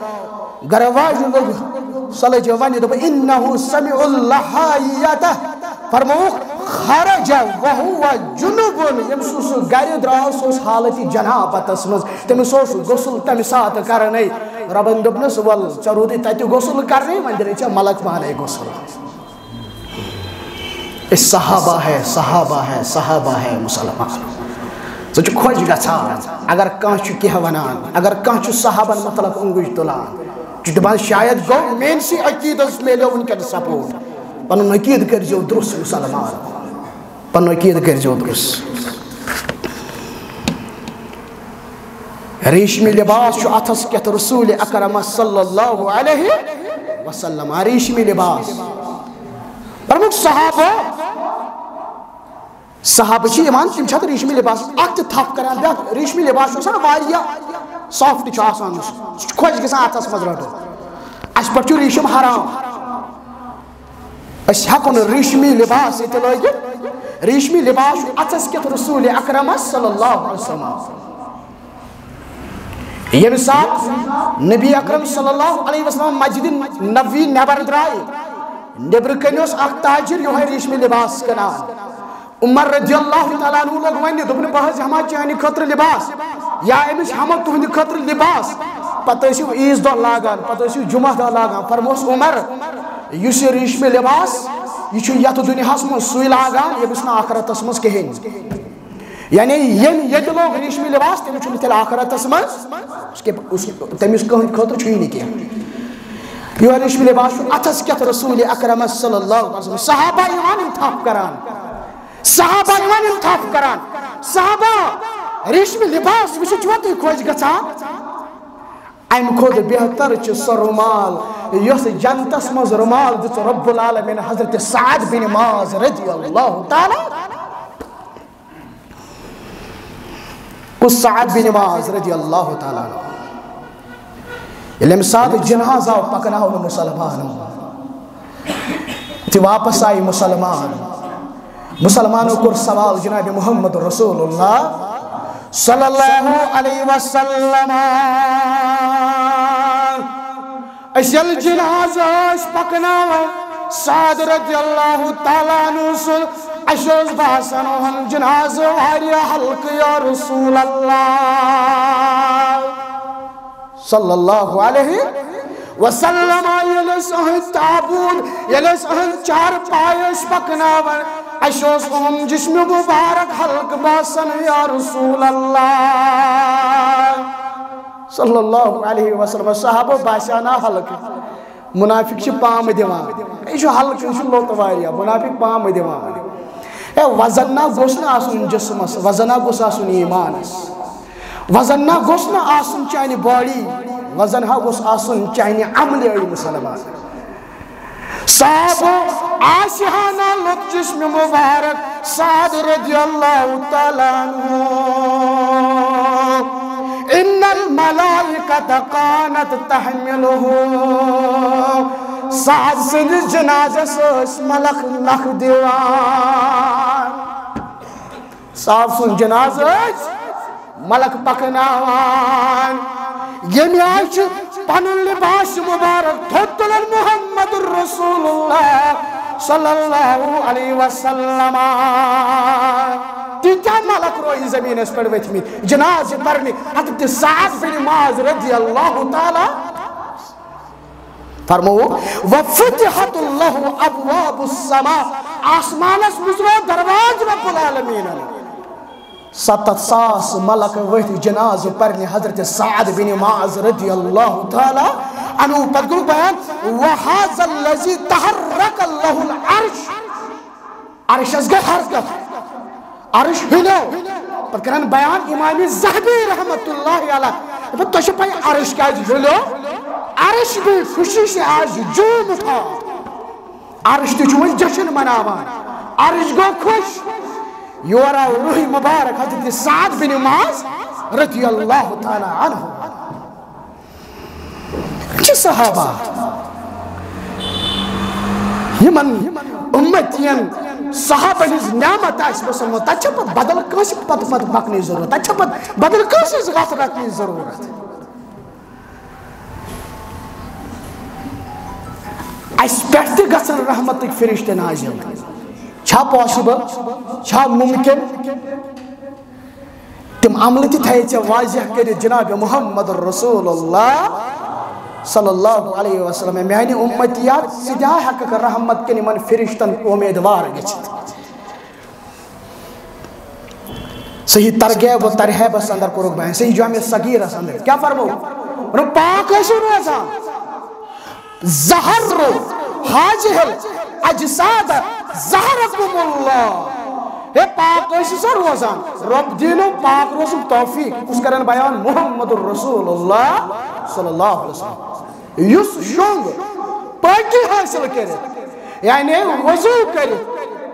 گرٕ واجنہِ لوٚگ سۄ لٔج وننہِ، دوٚپُن، انہ سمع اللحایتہ، فرمووُکھ، خرج وہو جنب، ییٚمہِ سُہ سُہ گرِ درٛاو، سُہ اوس حالتِ جنابتس منٛز، تٔمِس اوس غسل تمہِ ساتہٕ کرنے۔ رۄبن دوٚپنس، ول، ژےٚ روٗدُے تتہِ غسل کرنے، وۄنۍ دِنے ژےٚ ملک پانے غسل۔ أسۍ صحابہ ہے، صحابہ ہے، صحابہ ہے مسلمان۔ ژٕ چھُکھ خۄش گژھان اگر کانٛہہ چھُ کینٛہہ ونان، اگر کانٛہہ چھُ صحابن متعلق اونگج تُلان، چھُ دپان، شاید گوٚو میٲنسٕے عقیدس میلیو وٕنکیٚن سپورٹ۔ پنُن عقیدٕ کٔرزیو درست مسلمان، پنُن عقیدٕ کٔرزیو درست۔ ریشمی لباس چھُ اتھس کٮ۪تھ رسول اکرم صلی اللہ علیہ وسلم، آ، ریشمی لباس۔ فرمووُکھ صحابہ، صحابہ چھِ یِوان، تِم چھِ اتھ ریشمی لباس اکھ تہِ تھپھ کران، بیٛاکھ ریشمی لباس چھُ آسان واریاہ سافٹ چھُ آسان، سُہ چھُ خۄش گژھان اتھس منٛز رٹُن۔ اسہِ پٮ۪ٹھ چھُ ریشم حرام، أسۍ ہٮ۪کو نہٕ ریشمی لباس ییٚتہِ لٲگِتھ۔ ریشمی لباس چھُ اتھس کٮ۪تھ رسول اکرمس صلی اللہ علیہ وسلم۔ ییٚمہِ ساتہٕ نبی اکرم صلی اللہ علیہ وسلم مسجد نبوی نٮ۪بر درٛاے، نیٚبرٕ کنہِ اوس اکھ تاجر یِہوٚے ریشمی لباس کٕنان۔ عمر رضی اللہ تعالیٰ عنہ لوٚگ وننہِ، دوٚپُن، بہٕ حظ ہٮ۪مہٕ ہا چانہِ خٲطرٕ لباس، یا أمِس ہٮ۪مو تُہنٛدِ خٲطرٕ لباس۔ پتہٕ ٲسِو عیٖذ دۄہ لاگان، پتہٕ ٲسِو جمعہ دۄہ لاگان۔ فرموس عمر، یُس یہِ ریشمی لباس، یہِ چھُ یتھ دُنیاہس منٛز سُے لاگان، ییٚمِس نہٕ آخرتس منٛز کِہیٖنۍ۔ یعنی ییٚمۍ ییٚتہِ لوگ ریشمی لباس، تٔمِس چھُنہٕ تیٚلہِ آخرتس منٛز، اس کے، اس، تٔمِس کٕہٕنۍ خٲطرٕ چھُے نہٕ کینٛہہ۔ یہِ ریشمی لباس چھُ اتھس کٮ۪تھ رسول اکرمس صلی اللہ علیہ وسلم۔ صحابہ یِوان یِم تھپھ کران، صحابہ یِوان یِم تھپھ کران۔ صحابہ ریشمی لباس وٕچھِتھ چھُوا تُہۍ خۄش گژھان؟ امہِ کھۄتہٕ بہتر چھُ سُہ رومال یۄس جنتس منٛز رومال دِژ رب العالمین حضرت سعد بن معاذ رضی اللہ تعالیٰ۔ کُس؟ سعد بن معاذ رضی اللہ تعالیٰ عنہ۔ ییٚلہِ اَمہِ ساتہٕ جنازٕ آو پکناونہٕ مسلمانن، تہِ واپس آیہِ مسلمان۔ مسلمانو کوٚر سوال جناب محمد رسول اللہ صلی اللہ علیہ وسلم۔ أسۍ ییٚلہِ جنازٕ ٲسۍ پکناوان، سعد رضی اللہ تعالیٰ عنہ سُنٛد، اَسہِ اوس باسان، اوہن جنازٕ واریاہ ہلکہٕ، یا رسول اللہ صلی اللہ علیہ وسلم۔ ییٚلہِ أسۍ أہنٛدۍ تابوت، ییٚلہِ أسۍ أہنٛدۍ چارپاے ٲسۍ پکناوان، اَسہِ اوس أہُنٛد جسم مبارک ہلکہٕ باسان، یا رسول اللہ۔ صلی اللہ علیہ وسلم۔ صحابہ باسیو نا ہلکہٕ، منافق چھِ پامہٕ دِوان، یہِ چھُ ہلکہٕ، یہِ چھُ لوٚت واریاہ، منافق پامہٕ دِوان۔ اے، وزن نا گوٚژھ نہٕ آسُن جسمس، وزن نا گوٚژھ آسُن ایمانس، وزن نا گوٚژھ نہٕ آسُن چانہِ باڈی، وزن ہا گوٚژھ آسُن چانہِ عملہِ، اے مسلمان۔ صاحب، آسہِ ہا نا لوٚت جسم مبارک، سعد رضی اللہ تعالیٰ عنہ، ان الملائکۃ کانت تحملہ، سعد سٕنٛدِس جنازس ٲسۍ ملک نکھٕ دِوان۔ صاحب سُنٛد جنازٕ ٲسۍ ملک پکناوان۔ ییٚمہِ آیہِ چھُ پنُن لباس مبارک تھوٚد تُلان محمد رسول اللہ صلی اللہ علیہ وسلم، تیٖتیٛاہ ملک روزِ زٔمیٖنَس پٮ۪ٹھ ؤتھمٕتۍ جنازٕ پرنہِ حضرت سعد بن معاذ رضی اللہ تعالیٰ۔ فرموو، "وفتحت لہ ابواب السماء"، آسمانس منٛز روو دروازٕ رب العالمینن۔ ستتھ ساس ملک ؤتھۍ جنازٕ پرنہِ حضرت سعد بن معاذ رضی اللہ تعالیٰ عنہ۔ پتہٕ گوٚو بیان، "وہذا الذی تحرک لہ العرش"، عرشس گٔے حرکت، عرش ہلیو۔ پتہٕ کران بیان امام ذہبی رحمت اللہ علیہ، دپان، "تۄہہِ چھِ پَے عرش کیازِ ہلیو؟ عرش بھی خوشی سے آج جھوم اٹھا۔" عرش تہِ چھُ وۄنۍ جشن مناوان، عرش گوٚو خۄش۔ یور آو روح مبارک حضرت سعد بن معاذ رضی اللہ تعالیٰ عنہ۔ چھِ صحابہ، یِمن امتین صحابن ہٕنٛز نعمت آسہِ وٕچھمٕژ، تتہِ چھےٚ پتہٕ بدل کٲنٛسہِ پتہٕ پتہٕ پکنٕچ ضروٗرت، تتہِ چھےٚ پتہٕ بدل کٲنٛسہِ ہٕنٛز وتھ رٹنٕچ ضروٗرت۔ اسہِ پٮ۪ٹھ تہِ گژھن رحمتٕکۍ فرشتہٕ نازل۔ چھا possible؟ چھا ممکن؟ تِم عملہٕ تہِ تھایے ژےٚ واضح کٔرِتھ جناب محمد رسول اللہ صلی اللہ علیہ وسلم۔ میانہِ امتی یاد، ژٕ تہِ ہا ہٮ۪ککھ رحمت کٮ۪ن یِمن فرشتن امیدوار گٔژھِتھ۔ صحیح ترغیب و ترہیبس اندر کوٚرُکھ بیان، صحیح جامع صغیرس اندر کیٛاہ فرموو؟ ووٚنُن، پاک ٲسِو روزان۔ زہر حاضح الاجساد زہرکم اللہ۔ ہے، پاک ٲسِو سا روزان، رۄب دِنو پاک روزُن توفیق۔ کُس کرن بیان؟ محمد رسول اللہ صلی اللہ علیہ وسلم۔ یُس شۄنٛگ پٲکی حٲصِل کٔرِتھ، یعنی وضو کٔرِتھ،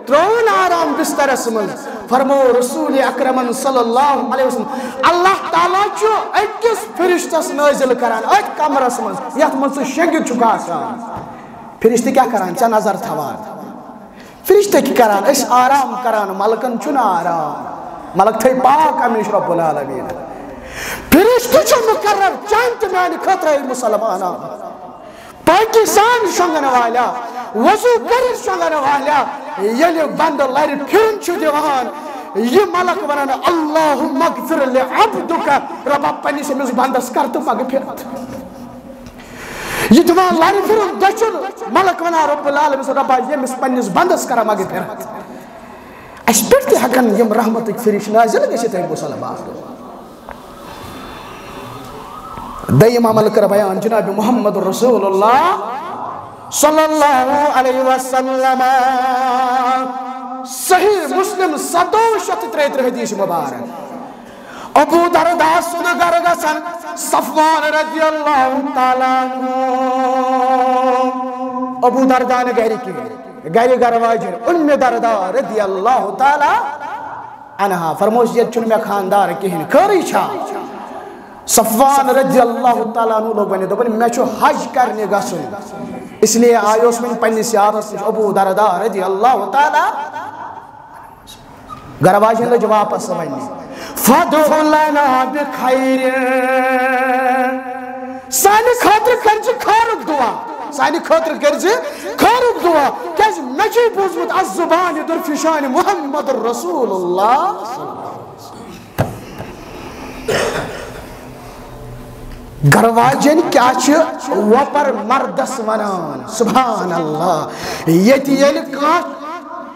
ترٛووُن آرام بسترس منٛز، فرموو رسول اکرمن صلی اللہ علیہ وسلم، اللہ تعالیٰ چھُ أکِس فرشتس نٲزِل کران أتھۍ کمرس منٛز، یتھ منٛز ژٕ شۄنٛگِتھ چھُکھ آسان۔ فرشتہٕ کیٛاہ کران؟ ژےٚ نظر تھاوان۔ فرشتہٕ کیٛاہ کران؟ أسۍ آرام کران، ملکن چھُنہٕ آرام۔ ملک تھٲے پاک ہمیشہِ رب العالمین۔ فرشتہٕ چھُ مقرر چانہِ تہٕ میانہِ خٲطرٕ، اے مسلمانان۔ پاکی سان شۄنٛگن والیا، وضو کٔرِتھ شۄنٛگن والیا، ییٚلہِ بندٕ لرِ پھِرُن چھُ دِوان، یہِ ملک ونان، "اللہم اغفر لعبدک"، رۄبا، پننِس أمِس بندس کر تہٕ مغفرت۔ یہِ دِوان لرِ پھِرُن دٔچھُن، ملک ونان، "رب العالمین"، رۄبا، ییٚمِس پننِس بندس کر مغفرت۔ اسہِ پٮ۪ٹھ تہِ ہٮ۪کن یِم رحمتٕکۍ فرشتہٕ نازل گٔژھِتھ، اے مسلمان۔ دوٚیِم عمل کٔر بیان جناب محمد رسول اللہ صلی اللہ علیہ وسلم۔ صحیح مسلم ستووُہ شیٚتھ تہٕ ترٛیہِ ترٕٛہ حدیث مبارک۔ ابو درداء سُنٛد گرٕ گژھن صفوان رضی اللہ تعالیٰ عنہ۔ ابو درداء نہٕ گرِ کِہیٖنۍ، گرِ گرٕ واجٮ۪ن ام درداء رضی اللہ تعالیٰ عنہا۔ فرموس، "ییٚتہِ چھُنہٕ مےٚ خاندار کِہیٖنۍ، خٲرٕے چھا؟" صفوان رضی اللہ تعالیٰ عنہ لوٚگ وَنہِ، دوٚپُن، "مےٚ چھُ حج کرنہِ گژھُن، اس لیے آیوس وۄنۍ پننِس یارس نِش ابو درداء رضی اللہ تعالیٰ۔" گرٕ واجٮ۪ن لٔج واپس وَنہِ، "فادع لنا بخیر"، سانہِ خٲطرٕ کٔرزِ خٲرُک دُعا، سانہِ خٲطرٕ کٔرزِ خٲرُک دُعا، کیازِ مےٚ چھُے بوٗزمُت از زُبانہِ درفشانہِ محمد رسول اللہ۔ گرٕ واجٮ۪ن کیٛاہ چھِ وۄپر مردس ونان؟ سبحان اللہ۔ ییٚتہِ ییٚلہِ کانٛہہ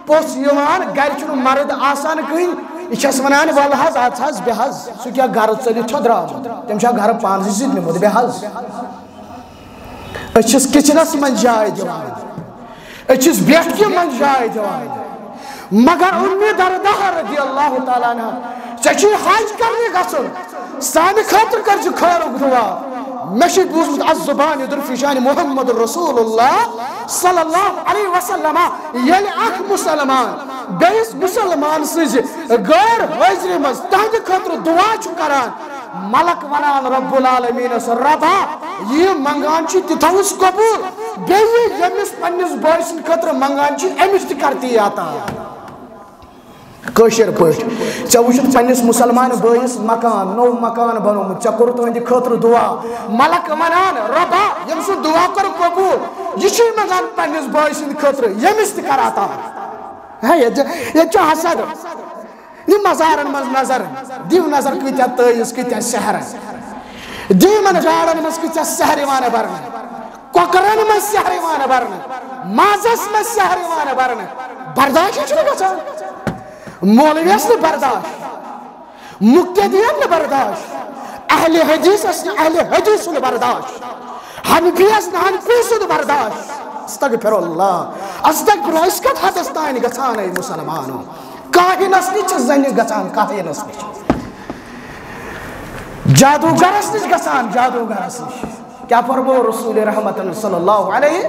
پوٚژھ یِوان، گرِ چھُنہٕ مرد آسان کٕہٕنۍ، یہِ چھَس وَنان، "وَلہٕ حظ، اَژھ حظ، بیٚہہ حظ۔" سُہ کیٛاہ گَرٕ ژٔلِتھ چھُ درٛامُت؟ تٔمۍ چھا گَرٕ پانسٕے سۭتۍ نیوٗمُت؟ بیٚہہ حظ۔ أسۍ چھِس کِچنَس منٛز جاے دِوان، أسۍ چھِس بیٹھکہِ منٛز جاے دِوان۔ مگر اُمِّ درداہ رضی اللہ تعالیٰ عنہا، ژےٚ چھُے حج کرنہِ گژھُن، سانہِ خٲطرٕ کٔرزِ خٲرُک دُعا۔ مےٚ چھُے بوٗزمُت از زُبانہِ درفشانِ محمد رسول اللہ صلی اللہ علیہ وسلم، ییٚلہِ اکھ مُسلمان بیٚیِس مُسلمان سٕنٛزِ غٲر حٲضری منٛز تہنٛدِ خٲطرٕ دُعا چھُ کران، ملک ونان رب العالمینس، "ربا، یہِ منگان چھُ، تہِ تھاوُس قبول، بیٚیہِ ییٚمِس پننِس بٲے سٕنٛدِ خٲطرٕ منگان چھُ، أمِس تہِ کر تی عطا۔" کٲشِر پٲٹھۍ، ژےٚ وٕچھُتھ پننِس مُسلمان بٲیِس مکان، نوٚو مکان بنومُت، ژےٚ کوٚرُتھ تُہنٛدِ خٲطرٕ دُعا، ملک ونان، "ربا، ییٚمۍ سُنٛد دُعا کوٚر قبول، یہِ چھُے منگان پننِس بٲے سٕنٛدِ خٲطرٕ، ییٚمِس تہِ کر عطا۔" ہے، ییٚتہِ چھُ، ییٚتہِ چھُ حسد۔ یہِ مزارن منٛز نظر، دِیِو نظر کۭتیاہ تٲویٖز، کۭتیاہ سحر۔ دِیِو یِمن گاڈن منٛز کۭتیاہ سحر یِوان برنہٕ، کۄکرن منٛز سحر یِوان برنہٕ، مازس منٛز سحر یِوان برنہٕ۔ برداشت چھُنہٕ گژھان۔ مولویس نہٕ برداشت، مقتدین نہٕ برداشت، اہل حدیثس نہٕ اہل حدیث سُنٛد برداشت، حنفیس نہٕ حنفی سُنٛد برداشت۔ استغفر اللہ، استغفر اللہ، أسۍ کتھ حدس تام گژھان اے مسلمانو؟ کاہنس نِش چھِ زنہِ گژھان، کاہنس نِش۔ جادوگرس نِش گژھان، جادوگرس نِش۔ کیٛاہ فرموو رسول رحمتن صلی اللہ علیہ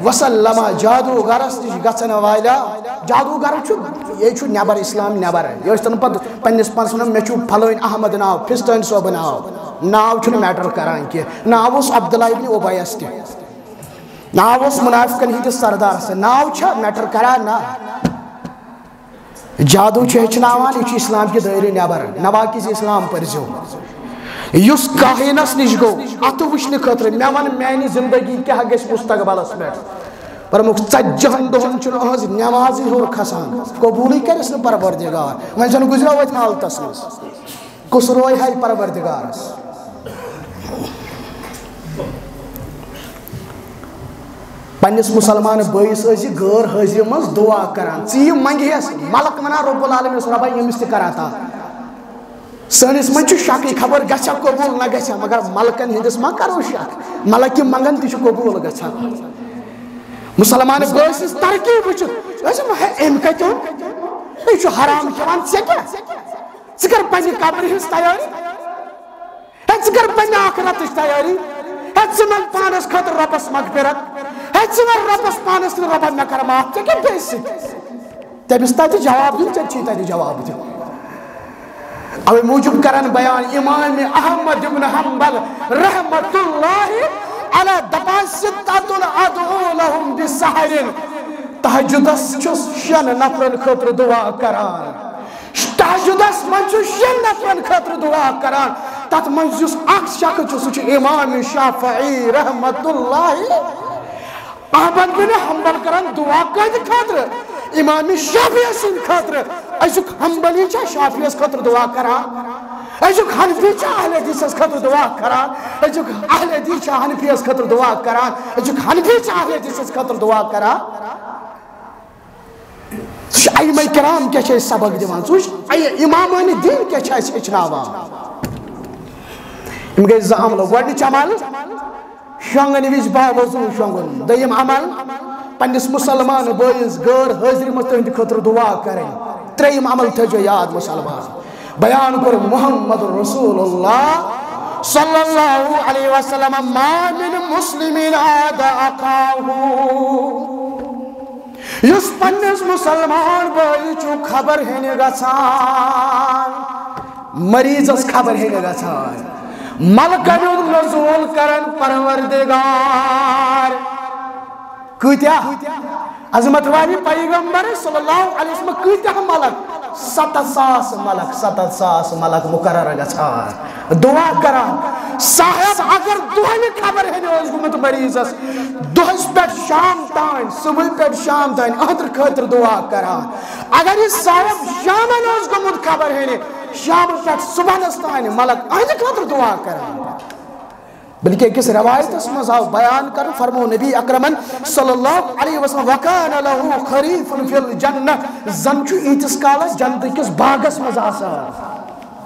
وسلم؟ جادوگرس نِش گژھن والا، جادوگر چھُ، یہِ چھُ نٮ۪بر، اسلام نٮ۪بر۔ یہِ ٲسۍ تن پتہٕ پننِس پانس ونان، "مےٚ چھُ فلٲنۍ احمد ناو، فستٲنۍ صٲب ناو۔" ناو چھُنہٕ میٹر کران کینٛہہ۔ ناو اوس عبداللہ ابن اُبیس تہِ، ناو اوس منافقن ہٕنٛدِس سردارس، ناو چھا میٹر کران؟ نہ۔ جادو چھُ ہیٚچھناوان، یہِ چھُ اسلام کہِ دٲیرٕ نٮ۪بر۔ نواقض اسلام پٔرزیو۔ یُس کاہنس نِش گوٚو اتھٕ وٕچھنہٕ خٲطرٕ، مےٚ وَن میانہِ زندگی کیٛاہ گژھِ مستقبلس پٮ۪ٹھ۔ پرمُکھ، ژتجی ہن دۄہن چھُنہٕ أہنٛز نٮ۪مازٕے ہیوٚر کھسان، قبوٗلٕے کرٮ۪س نہٕ پروردگار۔ وۄنۍ زن گُزریو أتھۍ حالتس منٛز، کُس روے ہاے پروردگارس؟ پننِس مُسلمان بٲیِس ٲسۍ یہِ غٲر حٲضری منٛز دُعا کران، ژٕ یہِ منٛگہس، ملک ونان رب العالمینس، "رۄبا، ییٚمِس تہِ کر عطا۔" سٲنِس منٛز چھُ شکٕے، خبر گژھِ ہا قبوٗل نہ گژھِ ہا، مگر ملکن ہٕنٛدِس ما کرو شک؟ ملک یہِ منٛگن تہِ چھُ قبوٗل گژھان۔ مُسلمان بٲے سٕنٛز ترقی وٕچھِتھ ٲسۍ وَنان، "ہے، أمۍ کتہِ اوٚن؟ یہِ چھُ حرام کھٮ۪وان، ژےٚ کیٛاہ؟ ژٕ کر پننہِ قبرِ ہٕنٛز تیٲری۔" ہے، ژٕ کر پننہِ آخرتٕچ تیٲری۔ ہے، ژٕ منٛگ پانس خٲطرٕ رۄبس مغفرت۔ ہے، ژٕ ون رۄبس پانس تہٕ، "رۄبا، مےٚ کر معاف، ژےٚ کیٛاہ بیٚیہِ سۭتۍ؟" تٔمِس تتہِ جواب دیُن، ژےٚ چھی تتہِ جواب دیُن۔ اوے موٗجوٗب کرن بیان امام احمد ابن حنبل رحمت اللہ علیہ دپان، "ستۃ ادعو لہم بسحر"، تہجدس چھُس شٮ۪ن نفرن خٲطرٕ دعا کران۔ تہجدس منٛز چھُ شٮ۪ن نفرن خٲطرٕ دُعا کران۔ تتھ منٛز یُس اکھ شخص چھُ، سُہ چھُ امام شافعی رحمت اللہ۔ احمد بن حنبل کران دُعا کٕہٕنٛدِ خٲطرٕ؟ امام شافعی سٕنٛدِ خٲطرٕ۔ أزیُک حنبلی چھا شافعیس خٲطرٕ دُعا کران؟ أزیُک حنفی چھا اہل حدیثس خٲطرٕ دُعا کران؟ أزیُک اہل حدیث چھا حنفیس خٲطرٕ دُعا کران؟ أزیُک حنفی چھا اہل حدیثس خٲطرٕ دُعا کران؟ سُہ چھُ ائمہ کرام کیٛاہ چھِ اَسہِ سبق دِوان؟ سُہ چھُ اے-، امامانِ دین کیٛاہ چھِ اَسہِ ہیٚچھناوان؟ یِم گٔے زٕ عمل۔ گۄڈٕنِچ عمل، شۄنٛگن وِزِ باوضوٗ شۄنٛگُن۔ دوٚیِم عمل، پننِس مُسلمان بٲیِس غٲر حٲضری منٛز تٔہنٛدِ خٲطرٕ دُعا کرٕنۍ۔ ترٛیٚیِم عمل تھٲیزیو یاد مُسلمان، بیان کوٚر محمد رسول اللہ صلی اللہ علیہ وسلم، "ما من مسلم عاد اخاہ"۔ یُس پننِس مُسلمان بٲیِس چھُ خبر ہینہِ گژھان، مریضس خبر ہینہِ گژھان، ملکن ہُنٛد نزول کرن پروردگار۔ کۭتیاہ؟ عظمت والہِ پیغمبر صلی اللہ علیہ وسلم کۭتیاہ ملک؟ ستتھ ساس ملک، ستتھ ساس ملک مقرر گژھان۔ دعا کران۔ صاحب اگر دۄہلہِ خبر ہینہِ اوس گوٚمُت مریضس، دۄہس پٮ۪ٹھ شام تام، صبحٕے پٮ۪ٹھ شام تام أہنٛدِ خٲطرٕ دعا کران۔ اگر یہِ صاحب شامن اوس گوٚمُت خبر ہینہِ، شامہٕ پٮ۪ٹھ صبحنس تام ملک أہنٛدِ خٲطرٕ دعا کران۔ بلکہ أکِس روایتس منٛز آو بیان کرنہٕ، فرموو نبی اکرمن صلی اللہ علیہ وسلم، "وکان لہ خریف فی الجنہ"، زن چھُ ییٖتِس کالس جنتہٕ کِس باغس منٛز آسان۔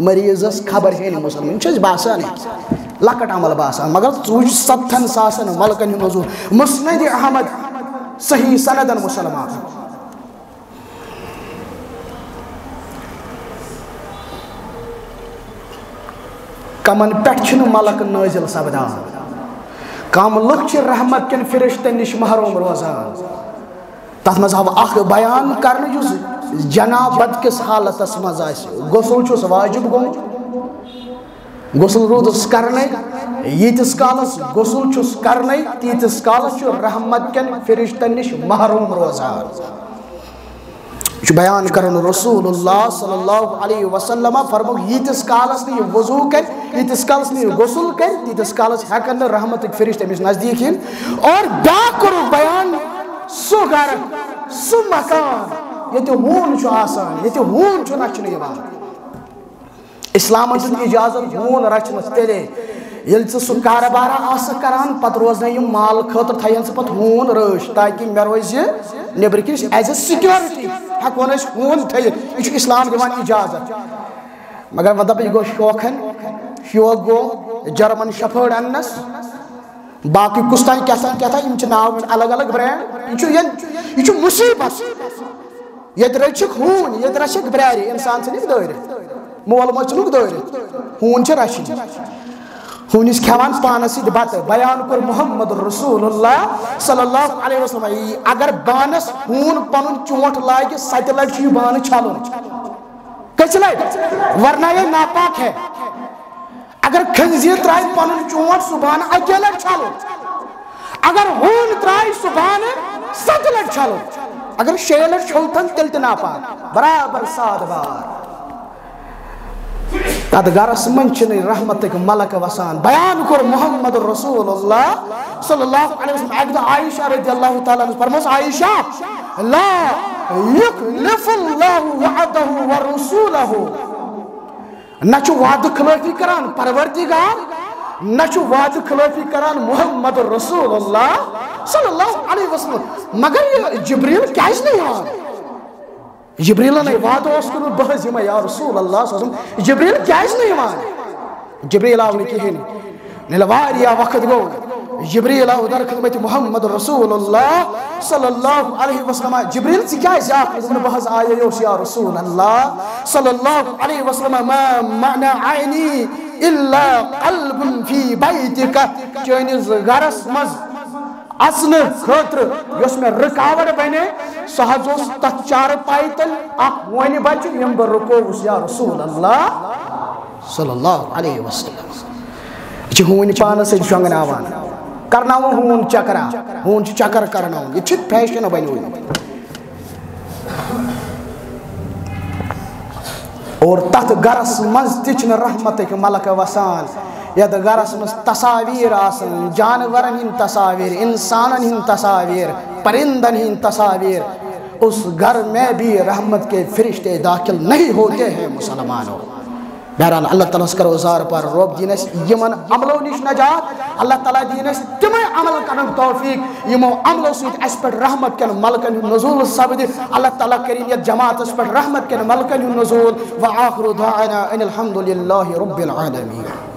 مریضس خبر ہے نہٕ مسلمان، یہِ چھُ اَسہِ باسان ہے، لۄکٕٹ عمل باسان، مگر ژٕ وٕچھ ستتھن ساسن ملکن ہُنٛد نزول، مسند احمد، صحیح سندن مسلمان۔ کمن پٮ۪ٹھ چھِنہٕ ملک نٲزِل سپدان؟ کم لُکھ چھِ رحمت کٮ۪ن فرشتن نِش محروم روزان؟ تتھ منٛز آو اکھ بیان کرنہٕ، یُس جنابت کِس حالتس منٛز آسہِ، غسل چھُس واجب گوٚمُت، غسل روٗدُس کرنے، ییٖتِس کالس غسل چھُس کرنے، تیٖتِس کالس چھُ رحمت کٮ۪ن فرشتن نِش محروم روزان۔ یہِ چھُ بیان کران رسول اللہ صلی اللہ علیہ وسلم، فرموو، ییٖتِس کالس نہٕ یہِ وضو کرِ، ییٖتِس کالس نہٕ یہِ غسل کرِ، تیٖتِس کالس ہٮ۪کن نہٕ رحمتٕکۍ فرشتہٕ أمِس نزدیٖک یِنۍ۔ اور بیٛاکھ کوٚرُکھ بیان، سُہ گرٕ، سُہ مکان، ییٚتہِ ہوٗن چھُ آسان، ییٚتہِ ہوٗن چھُ رچھنہٕ یِوان۔ اسلامن دیُت اجازت ہوٗن رچھنس تیٚلے، ییٚلہِ ژٕ سُہ کارٕبارا آسکھ کران، پتہٕ روزنَے یِم مال خٲطرٕ، تھاوہن ژٕ پتہٕ ہوٗن رٲچھ، تاکہِ مےٚ روزِ نیٚبرٕ کِنۍ as a security، ہٮ۪کون أسۍ ہوٗن تھٲیِتھ۔ یہِ چھُ اسلام دِوان اجازت۔ مگر وۄنۍ دپہٕ، یہِ گوٚو شوقن، شوق گوٚو جرمن شفٲڈ اننس، باقٕے کُس تام کیٛاہ تام کیٛاہ تام، یِم چھِ ناو وۄنۍ الگ الگ برینڈ۔ یہِ چھُ یہِ، یہِ چھُ مصیبت۔ ییٚتہِ رٔچھِکھ ہوٗنۍ، ییٚتہِ رچھِکھ برٛارِ، اِنسان ژھٕنِکھ دٲرِتھ، مول موج ژھٕنُکھ دٲرِتھ، ہوٗنۍ چھِ رچھِنۍ۔ ہوٗنِس کھٮ۪وان پانس سۭتۍ بتہٕ۔ بیان کوٚر محمد رسول اللہ صلی اللہ علیہ وسلم، اگر بانس ہوٗن پنُن چونٛٹھ لاگہِ، ستہِ لٹہِ چھُ یہِ بانہٕ چھلُن۔ کٔژِ لٹہِ؟ ورنہ یہ ناپاک ہے۔ اگر خنزیر ترٛایہِ پنُن چونٛٹھ، سُہ بانہٕ اکے لٹہِ چھلُن۔ اگر ہوٗن ترٛایہِ، سُہ بانہٕ ستہِ لٹہِ چھلُن۔ اگر شیٚیہِ لٹہِ چھوٚلتن، تیٚلہِ تہِ ناپاک، برابر ساد بار۔ تتھ گرس منٛز چھِنہٕ رحمتٕکۍ ملک وسان۔ بیان کوٚر محمد رسول اللہ صلی اللہ علیہ وسلم۔ اکہِ دۄہ عائشہ رضی اللہ تعالیٰ عنہ فرمٲس، عائشہ، لا یخلف اللہ وعدہ ورسولہ۔ نہ چھُ وعدٕ خلٲفی کران پروردگار، نہ چھُ وعدٕ خلٲفی کران محمد رسول اللہ صلی اللہ علیہ وسلم۔ مگر یہِ جبریل کیازِ نہٕ یِوان؟ جبریلن ہے وعدٕ اوس کوٚرمُت، بہٕ حظ یِمے یا رسول اللہ صلی اللہ علیہ وسلم۔ جبریل کیازِ نہٕ یِوان؟ جبریل آو نہٕ کِہیٖنۍ۔ ییٚلہِ واریاہ وقت گوٚو، جبریل آو در خدمت محمد رسول اللہ صلی اللہ علیہ وسلم۔ جبریل، ژٕ کیازِ آکھ؟ دوٚپُن، بہٕ حظ آیے یوس یا رسول اللہ صلی اللہ علیہ وسلم، ما منعنی الا قلب فی بیتک، چٲنِس گرس منٛز اژنہٕ خٲطرٕ یۄس مےٚ رُکاوٹ بنے، سُہ حظ اوس تتھ چارٕ پایہِ تل اکھ وونہِ بچہِ، ییٚمۍ بہٕ رُکووُس یا رسول اللہ صلی اللہ علیہ وسلم۔ یہِ چھِ ہوٗنۍ پانس سۭتۍ شۄنٛگناوان، کرناوان ہوٗن چکرا، ہوٗن چھُ چکر کرناوان، یہِ چھُ فیشن بنیومُت۔ اور تتھ گرس منٛز تہِ چھِنہٕ رحمتٕکۍ ملکہٕ وسان، یتھ گرس منٛز تصاویر آسن، جانورن ہٕنٛدۍ تصاویر، انسانن ہٕنٛدۍ تصاویر، پرندن ہٕنٛدۍ تصاویر۔ اس گھر میں بھی رحمت کے فرشتے داخل نہیں ہوتے ہیں مسلمانوں۔ بہرحال، اللہ تعالیٰ ہس کرو زار پار، رب دین اسہِ یِمن عملو نِش نجات، اللہ تعالیٰ دین اسہِ تِمے عمل کرنُک توفیق، یِمو عملو سۭتۍ اسہِ پٮ۪ٹھ رحمت کٮ۪ن ملکن ہُنٛد نزول سپدِ۔ اللہ تعالیٰ کٔرِن یتھ جماعتس پٮ۪ٹھ رحمت کٮ۪ن ملکن ہُنٛد نزول۔ وآخر دعوانا ان الحمد للہ رب العالمین۔